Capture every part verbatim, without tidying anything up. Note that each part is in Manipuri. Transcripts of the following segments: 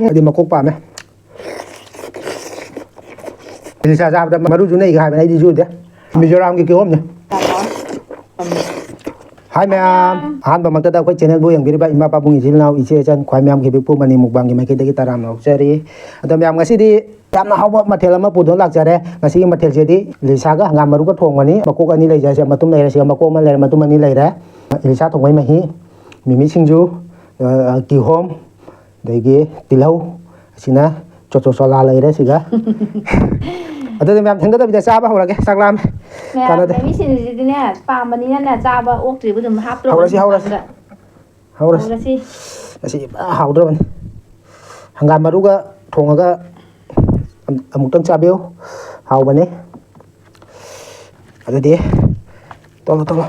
ꯑꯩꯗꯤ ꯃꯀꯣꯛ ꯄꯥꯝꯃꯦ꯫ ꯏꯂꯤꯁꯥ ꯆꯥꯕꯗ ꯃꯔꯨꯁꯨ ꯅꯩꯒ ꯍꯥꯏꯕꯅꯦ, ꯑꯩꯗꯤ ꯆꯨꯗꯦ꯫ ꯃꯤꯖꯣꯔꯥꯝꯒꯤ ꯀꯤꯍꯣꯝꯅꯦ꯫ ꯍꯥꯏ ꯃꯌꯥꯝ, ꯑꯍꯥꯟꯕꯃꯛꯇꯗ ꯑꯩꯈꯣꯏ ꯆꯦꯅꯦꯜꯕꯨ ꯌꯦꯡꯕꯤꯔꯤꯕ ꯏꯃꯥ ꯄꯥꯕꯨꯡ ꯏꯆꯤꯜ ꯏꯅꯥꯎ ꯏꯆꯦ ꯏꯆꯟ ꯈ꯭ꯋꯥꯏ ꯃꯌꯥꯝꯒꯤ ꯕꯤꯛꯄꯨ ꯃꯅꯤ ꯃꯨꯛꯕꯥꯡꯒꯤ ꯃꯥꯏꯀꯩꯗꯒꯤ ꯇꯔꯥꯝꯅ ꯑꯣꯛꯆꯔꯤ꯫ ꯑꯗꯣ ꯃꯌꯥꯝ, ꯉꯁꯤꯗꯤ ꯌꯥꯝꯅ ꯍꯥꯎꯕ ꯃꯊꯦꯜ ꯑꯃ ꯄꯨꯗꯨꯅ ꯂꯥꯛꯆꯔꯦ꯫ ꯉꯁꯤꯒꯤ ꯃꯊꯦꯜꯁꯤꯗꯤ ꯏꯂꯤꯁꯥꯒ ꯍꯪꯒꯥꯝ ꯃꯔꯨꯒ ꯊꯣꯡꯕꯅꯤ꯫ ꯃꯀꯣꯛ ꯑꯅꯤ ꯂꯩꯖꯔꯦ, ꯁꯤꯗ ꯃꯇꯨꯝ ꯂꯩꯔꯦ, ꯁꯤꯗ ꯃꯀꯣꯛ ꯑꯃ ꯂꯩꯔꯦ, ꯃꯇꯨꯝ ꯑꯅꯤ ꯂꯩꯔꯦ꯫ ꯏꯂꯤꯁꯥ ꯊꯣꯡꯕꯩ ꯃꯍꯤ, ꯃꯤꯃꯤ ꯁꯤꯡꯖꯨ, ꯑ, ꯀꯤꯍꯣꯝ, ꯑꯗꯒꯤ ꯇꯤꯜꯍꯧ, ꯑꯁꯤꯅ ꯆꯣꯆꯣ ꯆꯣꯂꯥ ꯂꯩꯔꯦ ꯁꯤꯒ꯫ ꯑꯗꯨꯗꯤ ꯃꯌꯥꯝ ꯊꯦꯡꯊꯗꯕꯤꯗ ꯆꯥꯕ ꯍꯧꯔꯒꯦ, ꯆꯥꯛ ꯂꯥꯝꯃꯦ꯫ ꯃꯌꯥꯝ ꯀꯥꯟꯅꯗꯦ꯫ ꯃꯤꯃꯤꯁꯤꯡꯁꯤꯗꯤꯅꯦ ꯄꯥꯝꯕꯅꯤꯅꯅꯦ, ꯆꯥꯕ ꯑꯣꯛꯇ꯭ꯔꯤꯕ ꯑꯗꯨꯝ ꯍꯥꯞꯇ꯭ꯔꯣ ꯍꯧꯔꯁꯤ, ꯍꯧꯔꯁꯤ꯫ ꯃꯅꯨꯡꯗ꯫ ꯍꯧꯔꯁꯤ꯫ ꯍꯧꯔꯁꯤ꯫ ꯉꯁꯤꯗꯤ ꯄꯨꯔꯥ ꯍꯥꯎꯗ꯭ꯔꯕꯅꯤ꯫ ꯍꯪꯒꯥꯝ ꯃꯔꯨꯒ ꯊꯣꯡꯉꯒ ꯑꯝ-, ꯑꯃꯨꯛꯇꯪ ꯆꯥꯕꯤꯌꯨ꯫ ꯍꯥꯎꯕꯅꯤ꯫ ꯑꯗꯨꯗꯤ ꯇꯣꯂꯣ, ꯇꯣꯂꯣ꯫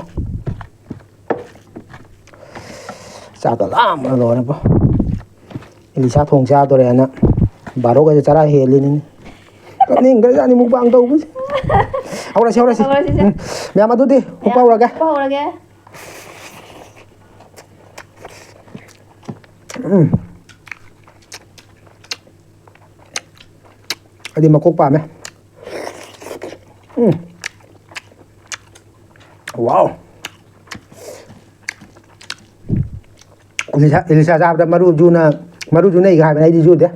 ꯆꯥꯛꯀ ꯂꯥꯝꯕꯅ ꯂꯣꯏꯔꯦꯕꯣ꯫ ꯏꯂꯤꯁꯥ ꯊꯣꯡ ꯆꯥꯗꯣꯔꯦꯅ ꯕꯥꯔꯣꯒꯁꯦ ꯆꯔꯥ ꯍꯦꯜꯂꯤꯅꯤꯅꯦ꯫ ꯀꯞꯅꯤꯡꯈ꯭ꯔꯖꯥꯠꯅꯤ ꯃꯨꯛꯕꯥꯡ ꯇꯧꯕꯁꯦ꯫ ꯍꯧꯔꯁꯤ, ꯍꯧꯔꯁꯤ꯫ ꯍꯧꯔꯁꯤꯁꯦ꯫ ꯎꯝ꯫ ꯃꯌꯥꯝ, ꯑꯗꯨꯗꯤ ꯎꯞꯄ ꯍꯧꯔꯒꯦ꯫ ꯎꯞꯄ ꯍꯧꯔꯒꯦ꯫ ꯎꯝ꯫ ꯑꯩꯗꯤ ꯃꯀꯣꯛ ꯄꯥꯝꯃꯦ꯫ ꯎꯝ꯫ ꯋꯥꯎ꯫ ꯏꯂꯤꯁꯥ, ꯏꯂꯤꯁꯥ ꯆꯥꯕꯗ ꯃꯔꯨꯗꯨꯅ, ꯃꯔꯨꯗꯨꯅ ꯑꯩꯒ ꯍꯥꯏꯕꯅꯦ, ꯑꯩꯗꯤ ꯆꯨꯗꯦ꯫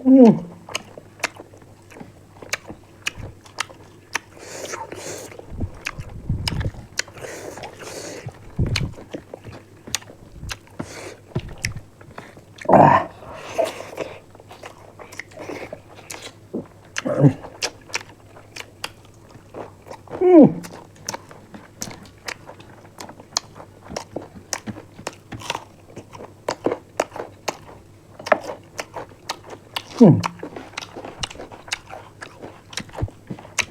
ꯎꯝ꯫ ꯎꯝ꯫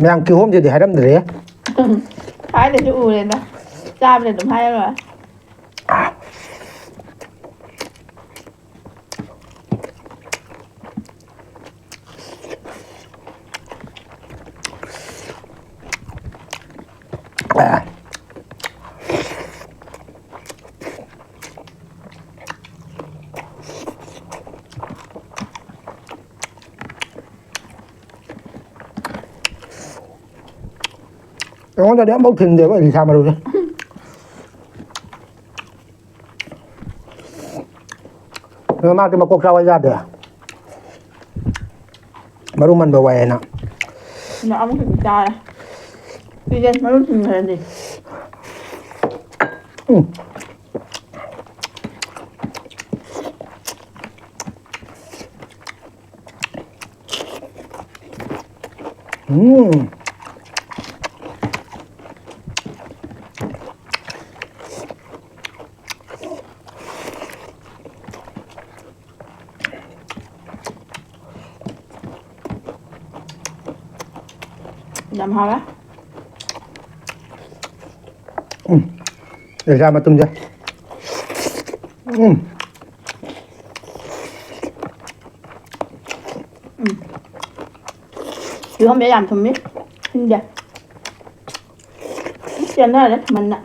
ꯃꯌꯥꯝ, ꯀꯤꯍꯣꯝꯁꯤꯗꯤ ꯍꯥꯏꯔꯝꯗ꯭ꯔꯦ꯫ ꯍꯥꯏꯗꯁꯨ ꯎꯔꯦꯗ꯫ ꯆꯥꯕꯗ ꯑꯗꯨꯝ ꯍꯥꯏꯔ ꯂꯣꯏꯔꯦ꯫ ꯑꯩꯉꯣꯟꯗꯗꯤ ꯑꯝꯐꯥꯎ ꯊꯤꯟꯗꯦꯕ ꯏꯂꯤꯁꯥ ꯃꯔꯨꯁꯦ꯫ ꯑꯗꯣ ꯃꯥꯗꯤ ꯃꯀꯣꯛ ꯆꯥꯎ ꯍꯥꯏ ꯌꯥꯗꯦ꯫ ꯃꯔꯨ ꯃꯟꯕ ꯋꯥꯏ ꯍꯥꯏꯅ꯫ ꯑꯗꯣ ꯑꯃꯨꯛ ꯈꯛꯇ ꯆꯥꯔꯦ꯫ ꯁꯤꯁꯦ ꯃꯔꯨ ꯊꯤꯟꯈ꯭ꯔꯗꯤ꯫ ꯎꯝ꯫ ꯎꯝ꯫ ꯌꯥꯝ ꯍꯥꯎꯋꯦ꯫ ꯎꯝ꯫ ꯂꯩꯖꯥ ꯃꯇꯨꯝꯁꯦ꯫ ꯎꯝ꯫ ꯎꯝ꯫ ꯀꯤꯍꯣꯝꯁꯦ ꯌꯥꯝ ꯊꯨꯝꯃꯤ꯫ ꯁꯤꯟꯗꯦ꯫ ꯆꯦꯟꯅꯔꯦ ꯊꯨꯝꯃꯟꯅ꯫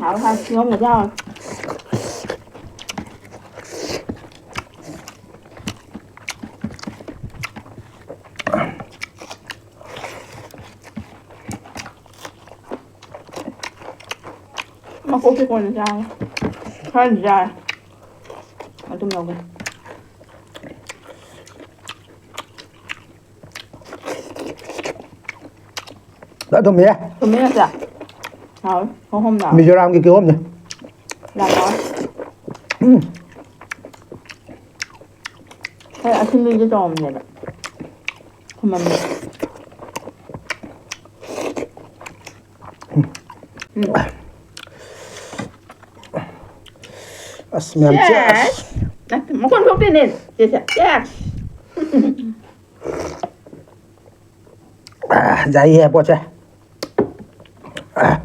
ꯍꯥꯎ ꯍꯥꯎ ꯀꯤꯍꯣꯝꯒꯁꯦ ꯍꯥꯎꯋꯦ꯫ ꯃꯀꯣꯛꯁꯦ ꯀꯣꯟꯅ ꯆꯥꯒꯦ꯫ ꯈꯔꯗꯤ ꯆꯥꯔꯦ꯫ ꯑꯗꯨꯝ ꯂꯧꯒꯦ꯫ ꯐꯖ ꯊꯨꯝꯃꯤꯍꯦ꯫ ꯊꯨꯝꯃꯤ ꯅꯠꯇ꯭ꯔꯥ? ꯍꯥꯎꯋꯤ꯫ ꯍꯣꯝ ꯍꯣꯝ ꯂꯥꯎꯋꯦ꯫ ꯃꯤꯖꯣꯔꯥꯝꯒꯤ ꯀꯤꯍꯣꯝꯅꯦ꯫ ꯌꯥꯝ ꯍꯥꯎꯋꯦ꯫ ꯎꯝ꯫ ꯍꯣꯏ, ꯑꯁꯤꯟꯕꯤꯁꯦ ꯇꯧꯔꯝꯅꯦꯕ꯫ ꯊꯨꯝꯃꯝꯅꯦ꯫ ꯎꯝ꯫ ꯑꯁ, ꯃꯌꯥꯝ ꯆꯦꯁ! ꯆꯦꯁ! ꯅꯠꯇꯦ, ꯃꯈꯣꯟ ꯊꯣꯛꯇꯦꯅꯦ, ꯆꯦꯁꯦ꯫ ꯆꯦꯁ! ꯑꯥ, ꯌꯥꯏꯌꯦ ꯄꯣꯠꯁꯦ꯫ ꯑꯥ꯫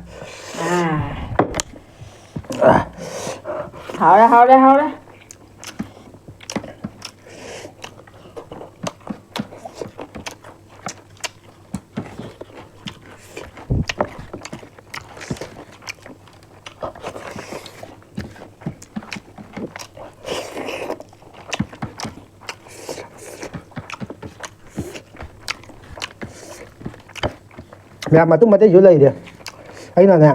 ꯑꯥ꯫ ꯍꯥꯎꯔꯦ, ꯍꯥꯎꯔꯦ, ꯍꯥꯎꯔꯦ꯫ ꯃꯌꯥꯝ ꯃꯇꯨꯝ ꯑꯇꯩꯁꯨ ꯂꯩꯔꯦ꯫ ꯑꯩꯅꯅꯦ,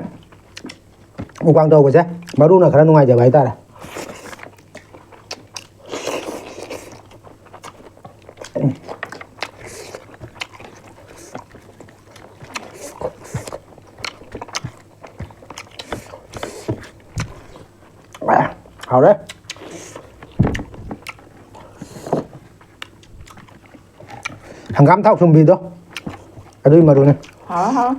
ꯃꯨꯛꯕꯥꯡ ꯇꯧꯕꯁꯦ ꯃꯔꯨꯅ ꯈꯔ ꯅꯨꯡꯉꯥꯏꯖꯕ ꯍꯥꯏꯇꯥꯔꯦ꯫ ꯍꯥꯎꯔꯦ꯫ ꯍꯪꯒꯥꯝ ꯊꯥꯎ ꯁꯨꯝꯕꯤꯗꯣ, ꯑꯗꯨꯒꯤ ꯃꯔꯨꯅꯦ꯫ ꯍꯥꯎꯔꯦ, ꯍꯥꯎꯔꯦ꯫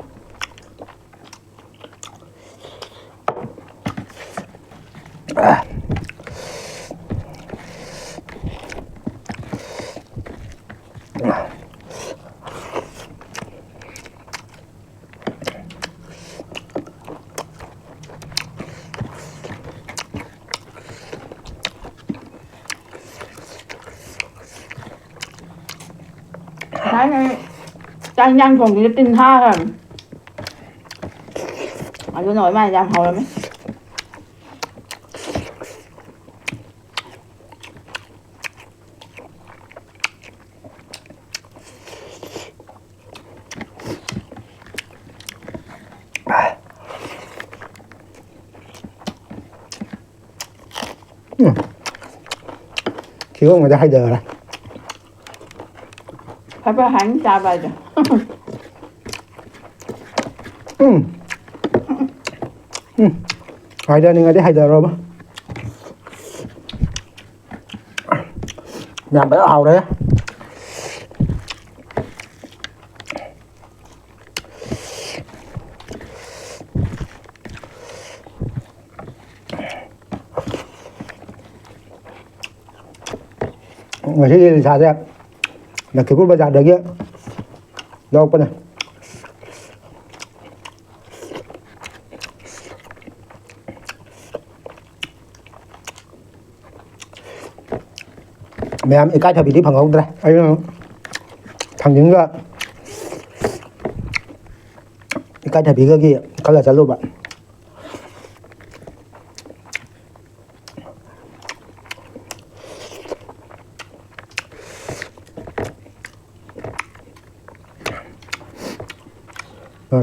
ꯉꯁꯥꯏ ꯑꯩ ꯆꯥꯛ ꯏꯟꯖꯥꯡ ꯊꯣꯡꯕꯤꯗ ꯇꯤꯟ ꯊꯥꯈ꯭ꯔꯕꯅꯤ꯫ ꯑꯗꯨꯅ ꯑꯣꯏ ꯃꯥꯜꯂꯦ, ꯌꯥꯝ ꯍꯥꯎꯔꯝꯃꯦ꯫ ꯎꯝ꯫ ꯊꯤꯕꯣꯡꯒꯗꯤ ꯍꯥꯏꯗꯔꯦ꯫ ꯐꯕ ꯍꯥꯏꯅ ꯆꯥꯕ ꯍꯥꯏꯗꯣ꯫ ꯎꯝ꯫ ꯎꯝ꯫ ꯍꯥꯏꯗꯅꯤꯡꯉꯗꯤ ꯍꯥꯏꯗꯔꯣꯕ꯫ ꯌꯥꯝ ꯐꯖꯅ ꯍꯥꯎꯔꯦ꯫ ꯉꯁꯤꯒꯤ ꯏꯟꯁꯥꯁꯦ ꯂꯛꯈꯤꯄꯨꯔ ꯕꯖꯥꯔꯗꯒꯤ ꯂꯧꯔꯛꯄꯅꯦ꯫ ꯃꯌꯥꯝ, ꯏꯀꯥꯏꯊꯕꯤꯗꯤ ꯐꯪꯍꯧꯗ꯭ꯔꯦ꯫ ꯑꯩꯅ ꯊꯥꯡꯖꯤꯡꯒ ꯏꯀꯥꯏꯊꯕꯤꯒꯒꯤ ꯈꯜꯂ ꯆꯠꯂꯨꯕ꯫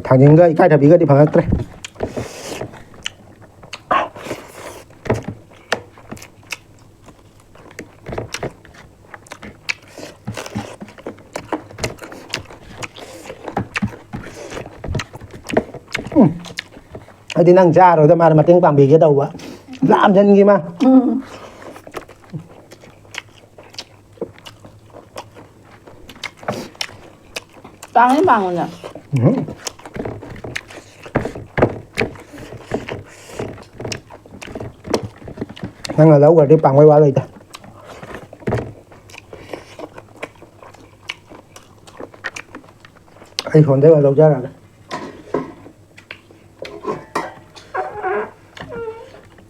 ꯊꯥꯡꯖꯤꯡꯒ ꯏꯀꯥꯏꯊꯕꯤꯒꯗꯤ ꯐꯪꯉꯛꯇ꯭ꯔꯦ꯫ ꯎꯝ꯫ ꯑꯩꯗꯤ ꯅꯪ ꯆꯥꯔꯣꯏꯗ ꯃꯥꯅ ꯃꯇꯦꯡ ꯄꯥꯡꯕꯤꯒꯦ ꯇꯧꯕ꯫ ꯂꯥꯝꯖꯟꯈꯤ ꯃꯥ꯫ ꯎꯝ꯫ ꯄꯥꯡꯉꯦ, ꯄꯥꯡꯉꯨꯅꯦ꯫ ꯎꯝ꯫ ꯅꯪꯅ ꯂꯧꯈ꯭ꯔꯗꯤ ꯄꯥꯡꯕꯩ ꯋꯥ ꯂꯩꯇꯦ꯫ ꯑꯩ ꯁꯣꯝꯗꯩ ꯑꯣꯏꯅ ꯂꯧꯖꯔꯒꯦ꯫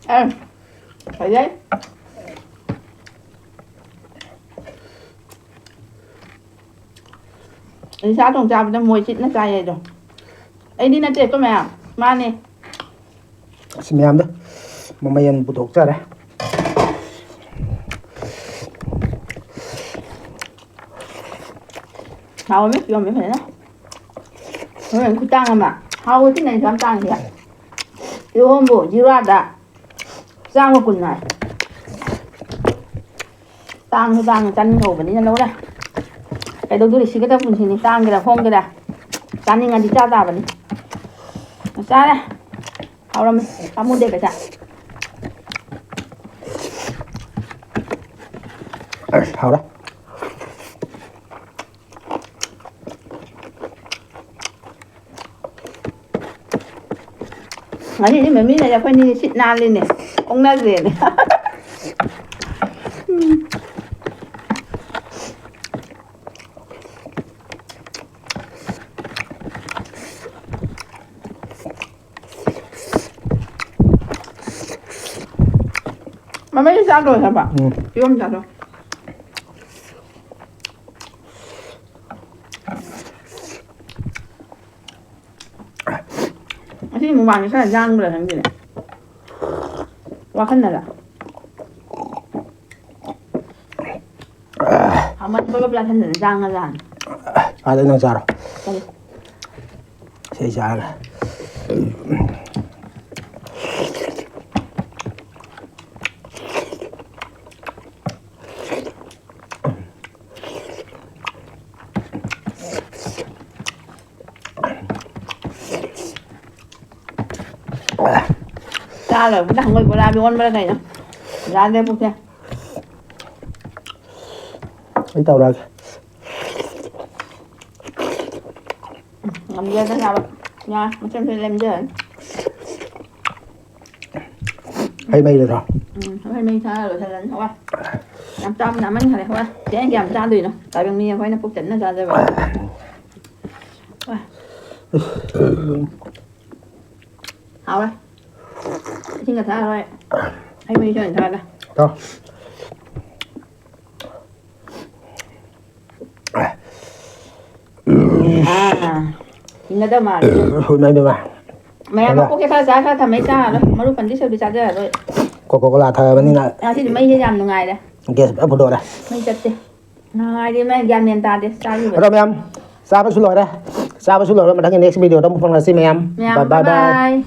ꯑꯦ, ꯐꯖꯩ꯫ ꯑꯩ ꯁꯥ ꯊꯣꯡ ꯆꯥꯕꯗ ꯃꯣꯏ ꯆꯤꯠꯅ ꯆꯥꯏꯌꯦ ꯑꯗꯣ꯫ ꯑꯩꯗꯤ ꯅꯠꯇꯦ, ꯑꯩꯈꯣꯏ ꯃꯌꯥꯝ꯫ ꯃꯥꯅꯦ꯫ ꯑꯁ, ꯃꯌꯥꯝꯗ ꯃꯃꯜ ꯄꯨꯊꯣꯛꯆꯔꯦ꯫ ꯍꯥꯎꯔꯝꯃꯤ, ꯌꯣꯝꯃꯤ ꯐꯖꯅ꯫ ꯍꯣꯔꯦꯟ ꯈꯨꯇꯥꯡ ꯑꯃ꯫ ꯍꯥꯎꯕ ꯊꯤꯅ ꯌꯥꯝ ꯇꯥꯡꯉꯤꯗ꯫ ꯀꯤꯍꯣꯝꯕꯨ ꯖꯤꯔꯥꯗ ꯆꯥꯝꯃ ꯀꯨꯟ ꯍꯥꯏ꯫ ꯇꯥꯡꯁꯨ ꯇꯥꯡꯅ ꯆꯥꯅꯤꯡꯍꯧꯕꯅꯤꯅ ꯂꯧꯔꯦ꯫ ꯀꯩꯗꯧꯗꯣꯔꯤ? ꯁꯤꯒꯗꯕ ꯄꯨꯟꯁꯤꯅꯤ꯫ ꯇꯥꯡꯒꯦꯔꯥ ꯍꯣꯡꯒꯦꯔꯥ ꯆꯥꯅꯤꯡꯉꯗꯤ ꯆꯥ ꯇꯥꯕꯅꯤ꯫ ꯆꯥꯔꯦ꯫ ꯍꯥꯎꯔꯝꯃꯦ꯫ ꯄꯥꯝꯃꯨꯗꯦ ꯄꯩꯁꯥ꯫ ꯑꯁ, ꯍꯥꯎꯔꯦ꯫ ꯉꯁꯤꯗꯤ ꯃꯃꯤꯅ ꯑꯩꯈꯣꯏꯅꯤ ꯁꯤꯠ ꯅꯥꯜꯂꯤꯅꯦ꯫ ꯑꯣꯛꯅꯈ꯭ꯔꯦꯅꯦ꯫ ꯎꯝ꯫ ꯃꯃꯩ ꯆꯥꯗꯣꯏ ꯍꯥꯏꯕ? ꯎꯝ꯫ ꯀꯤꯍꯣꯝ ꯆꯥꯗꯣꯏ꯫ ꯉꯁꯤ ꯃꯨꯛꯕꯥꯡꯁꯦ ꯈꯔ ꯌꯥꯡꯕ꯭ꯔꯥ ꯈꯪꯗꯦꯅꯦ꯫ ꯋꯥꯈꯜꯅꯔ? ꯍꯥꯃꯟꯕꯒ ꯄꯨꯂꯥ ꯊꯟꯗꯅ ꯌꯥꯡꯉꯖꯥꯠꯅꯤ꯫ ꯑꯗ ꯅꯪ ꯆꯥꯔꯣ꯫ ꯀꯔꯤ? ꯏꯁꯩ ꯆꯥꯔꯒ꯫ ꯆꯥ ꯂꯣꯏꯔꯛꯄꯗ ꯍꯪꯉꯣꯏ ꯕꯣꯔꯥꯗꯤ ꯑꯣꯟꯕ꯭ꯔꯥ ꯀꯩꯅꯣ? ꯌꯥꯗ꯭ꯔꯦ ꯄꯨꯛꯁꯦ꯫ ꯑꯩ ꯇꯧꯔꯛꯑꯒꯦ꯫ ꯉꯝꯖꯗ ꯆꯥꯕ꯫ ꯌꯥ, ꯃꯆꯦ ꯃꯆꯦ ꯂꯦꯝꯖꯔꯅꯤ꯫ ꯍꯩ ꯃꯍꯤꯗꯨꯗꯣ꯫ ꯎꯝ, ꯍꯩ ꯃꯍꯤ ꯊꯛꯑ ꯂꯣꯏꯁꯜꯂꯅꯤ꯫ ꯍꯋꯥꯏ꯫ ꯌꯥꯝ ꯆꯥꯕ ꯌꯥꯝꯃꯟꯈꯔꯦ꯫ ꯍꯋꯥꯏ꯫ ꯆꯦꯡ ꯀꯌꯥꯝ ꯆꯥꯗꯣꯏꯅꯣ? ꯇꯥꯏꯕꯪ ꯃꯤ ꯑꯩꯈꯣꯏꯅ ꯄꯨꯛ ꯊꯟꯅ ꯆꯥꯖꯕ꯫ ꯍꯥꯎꯔꯦ꯫ ꯏꯁꯤꯡꯒ ꯊꯛꯑꯔꯣꯏ꯫ ꯍꯩ ꯃꯍꯤꯁꯨ ꯑꯣꯏꯅ ꯊꯛꯑꯒ꯫ ꯇꯧ꯫ ꯑꯥ, ꯍꯤꯡꯒꯗꯕ ꯃꯥꯜꯂꯦ꯫ ꯍꯣꯏ, ꯃꯥꯏ ꯄꯦꯝꯃ꯫ ꯃꯌꯥꯝ ꯃꯀꯣꯛꯁꯦ ꯈꯔ ꯆꯥ, ꯈꯔ ꯊꯝꯃꯩ ꯆꯥꯔꯣꯏ꯫ ꯃꯔꯨ ꯄꯟꯗꯤ ꯁꯣꯏꯕꯤ ꯆꯥꯖꯔꯔꯣꯏ꯫ Coca Cola ꯊꯛꯑꯕꯅꯤꯅ꯫ ꯉꯁꯤꯗꯤ ꯃꯩꯁꯦ ꯌꯥꯝ ꯅꯨꯡꯉꯥꯏꯔꯦ꯫ ꯒ꯭ꯌꯥꯁ ꯐꯖꯅ ꯐꯨꯠꯇꯣꯛꯑꯔꯦ꯫ ꯃꯩ ꯆꯠꯇꯦ꯫ ꯅꯨꯡꯉꯥꯏꯔꯦ, ꯃꯩ ꯒ꯭ꯌꯥꯟ ꯃꯦꯟ ꯇꯥꯗꯦ ꯆꯥꯈꯤꯕ꯫ ꯑꯗꯣ ꯃꯌꯥꯝ, ꯆꯥꯕꯁꯨ ꯂꯣꯏꯔꯦ꯫ ꯆꯥꯕꯁꯨ ꯂꯣꯏꯔꯦ꯫ ꯃꯊꯪꯒꯤ next video ꯗ ꯑꯃꯨꯛ ꯐꯪꯅꯁꯤ ꯃꯌꯥꯝ꯫ ꯃꯌꯥꯝ, bye bye bye꯫ Bye bye꯫